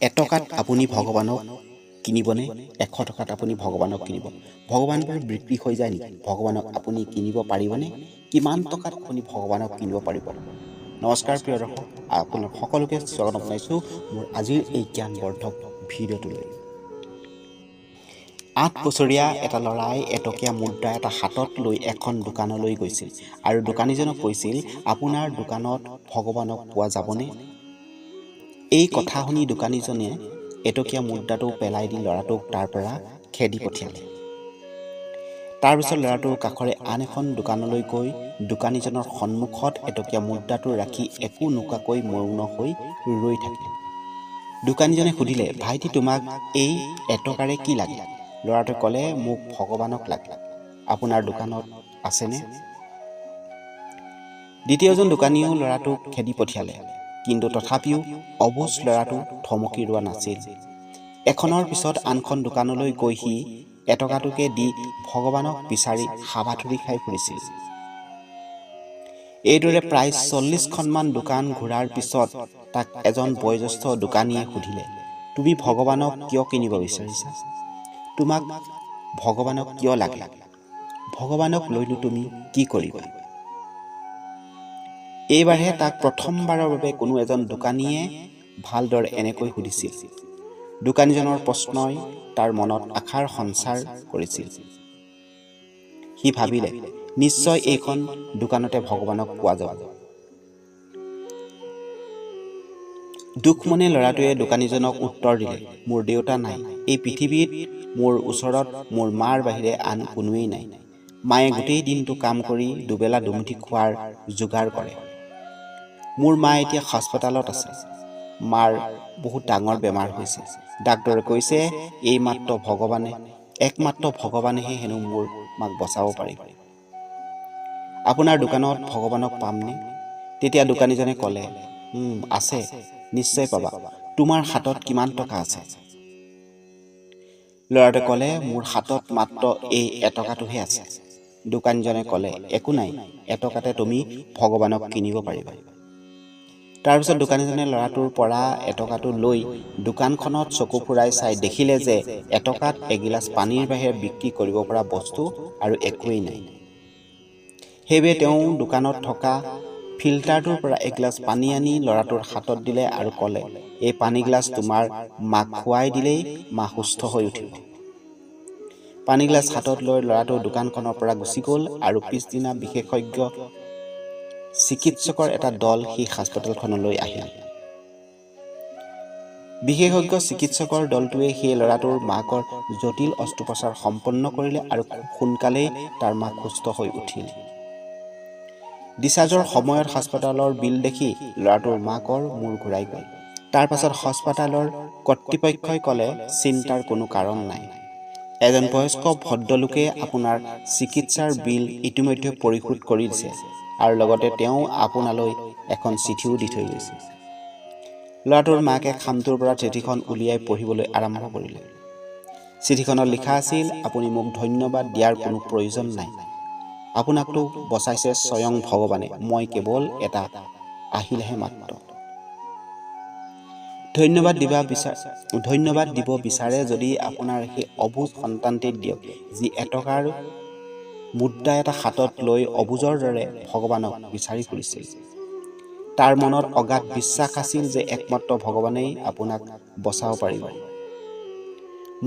এটকাত আপুনি ভগৱানক কিনিবনে? 100 টকাত আপুনি ভগৱানক কিনিব? ভগৱানবোৰ বিক্ৰী হৈ যায় নেকি? ভগৱানক আপুনি কিনিব পাৰিবনে? কিমান টকাত আপুনি ভগৱানক কিনিব পাৰিব? নমস্কাৰ প্ৰিয় দৰ্শক, আপোনাক সকলোকে স্বাগতম জনাইছোঁ মোৰ আজিৰ এই জ্ঞানবৰ্ধক ভিডিঅ'টোলৈ। 8 বছৰীয়া এটা ল'ৰাই এটকীয়া মুদ্ৰা এটা হাতত লৈ এখন দোকানলৈ গৈছিল আৰু দোকানীজনক কৈছিল, আপোনাৰ দোকানত ভগৱানক পোৱা যাবনে? এই কথা শুনি দোকানীজনে এটকীয়া মুদ্ৰাটো পেলাই দি ল'ৰাটোক তাৰ পৰা খেদি পঠিয়ালে। তাৰপিছত ল'ৰাটোৰ কাষৰে আন এখন দোকানলৈ গৈ দোকানীজনৰ সন্মুখত এটকীয়া মুদ্ৰাটো ৰাখি একো নোকোৱাকৈ মৌন হৈ ৰৈ থাকিল। দোকানীজনে সুধিলে, ভাইটি, তোমাক এই এটকাৰে কি লাগে? ল'ৰাটোৱে ক'লে, মোক ভগৱানক লাগে, আপোনাৰ দোকানত আছেনে? দ্বিতীয়জন দোকানীয়েও ল'ৰাটোক খেদি পঠিয়ালে, কিন্তু তথাপিও অবুজ ল'ৰাটো থমকি ৰোৱা নাছিল। এখনৰ পিছত আনখন দোকানলৈ গৈ সি এটকাটোকে দি ভগৱানক বিচাৰি হাবাথুৰি খাই ফুৰিছিল। এইদৰে প্ৰায় 40খনমান দোকান ঘূৰাৰ পিছত তাক এজন বয়োজ্যেষ্ঠ দোকানীয়ে সুধিলে, তুমি ভগৱানক কিয় কিনিব বিচাৰিছা? তোমাক ভগৱানক কিয় লাগে? ভগৱানক লৈনো তুমি কি কৰিবা? এইবাৰহে তাক প্ৰথমবাৰৰ বাবে কোনো এজন দোকানীয়ে ভালদৰে এনেকৈ সুধিছিল। দোকানীজনৰ প্ৰশ্নই তাৰ মনত আশাৰ সঞ্চাৰ কৰিছিল। সি ভাবিলে, নিশ্চয় এইখন দোকানতে ভগৱানক পোৱা যাব। দুখ মনে ল'ৰাটোৱে দোকানীজনক উত্তৰ দিলে, মোৰ দেউতা নাই, এই পৃথিৱীত মোৰ ওচৰত মোৰ মাৰ বাহিৰে আন কোনোৱেই নাই। মায়ে গোটেই দিনটো কাম কৰি দুবেলা দুমুঠি খোৱাৰ যোগাৰ কৰে। মোৰ মা এতিয়া হাস্পতালত আছে। মাৰ বহুত ডাঙৰ বেমাৰ হৈছে। ডাক্তৰে কৈছে একমাত্ৰ ভগৱানেহে হেনো মোৰ মাক বচাব পাৰিব। আপোনাৰ দোকানত ভগৱানক পামনে? তেতিয়া দোকানীজনে ক'লে, আছে, নিশ্চয় পাবা। তোমাৰ হাতত কিমান টকা আছে? ল'ৰাটোৱে ক'লে, মোৰ হাতত মাত্ৰ এই এটকাটোহে আছে। দোকানীজনে ক'লে, একো নাই, এটকাতে তুমি ভগৱানক কিনিব পাৰিবা। তাৰপিছত দোকানীজনে ল'ৰাটোৰ পৰা এটকাটো লৈ দোকানখনত চকু ফুৰাই চাই দেখিলে যে এটকাত এগিলাচ পানীৰ বাহিৰে বিক্ৰী কৰিব পৰা বস্তু আৰু একোৱেই নাই। সেইবাবে তেওঁ দোকানত থকা ফিল্টাৰটোৰ পৰা এগিলাচ পানী আনি ল'ৰাটোৰ হাতত দিলে আৰু ক'লে, এই পানীগিলাচ তোমাৰ মাক খুৱাই দিলেই মা সুস্থ হৈ উঠিব। পানীগিলাচ হাতত লৈ ল'ৰাটো দোকানখনৰ পৰা গুচি গ'ল আৰু পিছদিনা বিশেষজ্ঞ চিকিৎসকৰ এটা দল সেই হাস্পতালখনলৈ আহিল। বিশেষজ্ঞ চিকিৎসকৰ দলটোৱে সেই ল'ৰাটোৰ মাকৰ জটিল অস্ত্ৰোপচাৰ সম্পন্ন কৰিলে আৰু খুব সোনকালেই তাৰ মাক সুস্থ হৈ উঠিল। ডিচাৰ্জৰ সময়ত হাস্পতালৰ বিল দেখি ল'ৰাটোৰ মাকৰ মূৰ ঘূৰাই গ'ল। তাৰ পাছত হাস্পতালৰ কৰ্তৃপক্ষই ক'লে, চিন্তাৰ কোনো কাৰণ নাই, এজন বয়স্ক ভদ্ৰলোকে আপোনাৰ চিকিৎসাৰ বিল ইতিমধ্যে পৰিশোধ কৰি দিছে আৰু লগতে তেওঁ আপোনালৈ এখন চিঠিও দি থৈ গৈছে। ল'ৰাটোৰ মাকে খামটোৰ পৰা চিঠিখন উলিয়াই পঢ়িবলৈ আৰম্ভ কৰিলে। চিঠিখনত লিখা আছিল, আপুনি মোক ধন্যবাদ দিয়াৰ কোনো প্ৰয়োজন নাই, আপোনাকতো বচাইছে স্বয়ং ভগৱানে, মই কেৱল এটা আহিলেহে মাত্ৰ। ধন্যবাদ দিব বিচাৰে যদি আপোনাৰ সেই অবুজ সন্তানটিক দিয়ক, যি এটকাৰ মুদ্ৰা এটা হাতত লৈ অবুজৰ দৰে ভগৱানক বিচাৰি ফুৰিছিল। তাৰ মনত অগাধ বিশ্বাস আছিল যে একমাত্ৰ ভগৱানেই আপোনাক বচাব পাৰিব।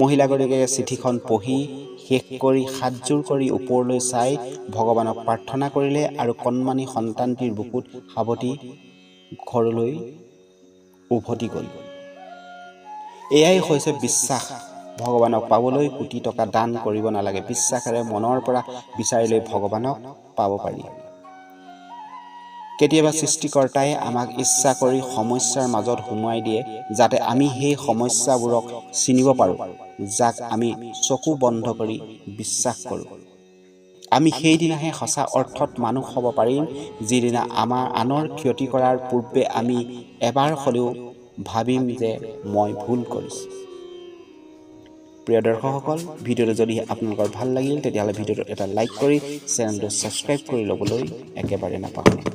মহিলাগৰাকীয়ে চিঠিখন পঢ়ি শেষ কৰি হাতযোৰ কৰি ওপৰলৈ চাই ভগৱানক প্ৰাৰ্থনা কৰিলে আৰু কণমানি সন্তানটিৰ বুকুত সাৱটি ঘৰলৈ উভতি গ'ল। এয়াই হৈছে বিশ্বাস। ভগৱানক পাবলৈ কোটি টকা দান কৰিব নালাগে, বিশ্বাসেৰে মনৰ পৰা বিচাৰিলে ভগৱানক পাব পাৰি। কেতিয়াবা সৃষ্টিকৰ্তাই আমাক ইচ্ছা কৰি সমস্যাৰ মাজত সুমুৱাই দিয়ে, যাতে আমি সেই সমস্যাবোৰক চিনিব পাৰোঁ, যাক আমি চকু বন্ধ কৰি বিশ্বাস কৰোঁ। আমি সেইদিনাহে সঁচা অৰ্থত মানুহ হ'ব পাৰিম, যিদিনা আমাৰ আনৰ ক্ষতি কৰাৰ পূৰ্বে আমি এবাৰ হ'লেও ভাবিম যে মই ভুল কৰিছোঁ। প্ৰিয় দৰ্শকসকল, ভিডিঅ'টো যদি আপোনালোকৰ ভাল লাগিল তেতিয়াহ'লে ভিডিঅ'টোত এটা লাইক কৰি চেনেলটো ছাবস্ক্ৰাইব কৰি ল'বলৈ একেবাৰে নাপাহৰিব।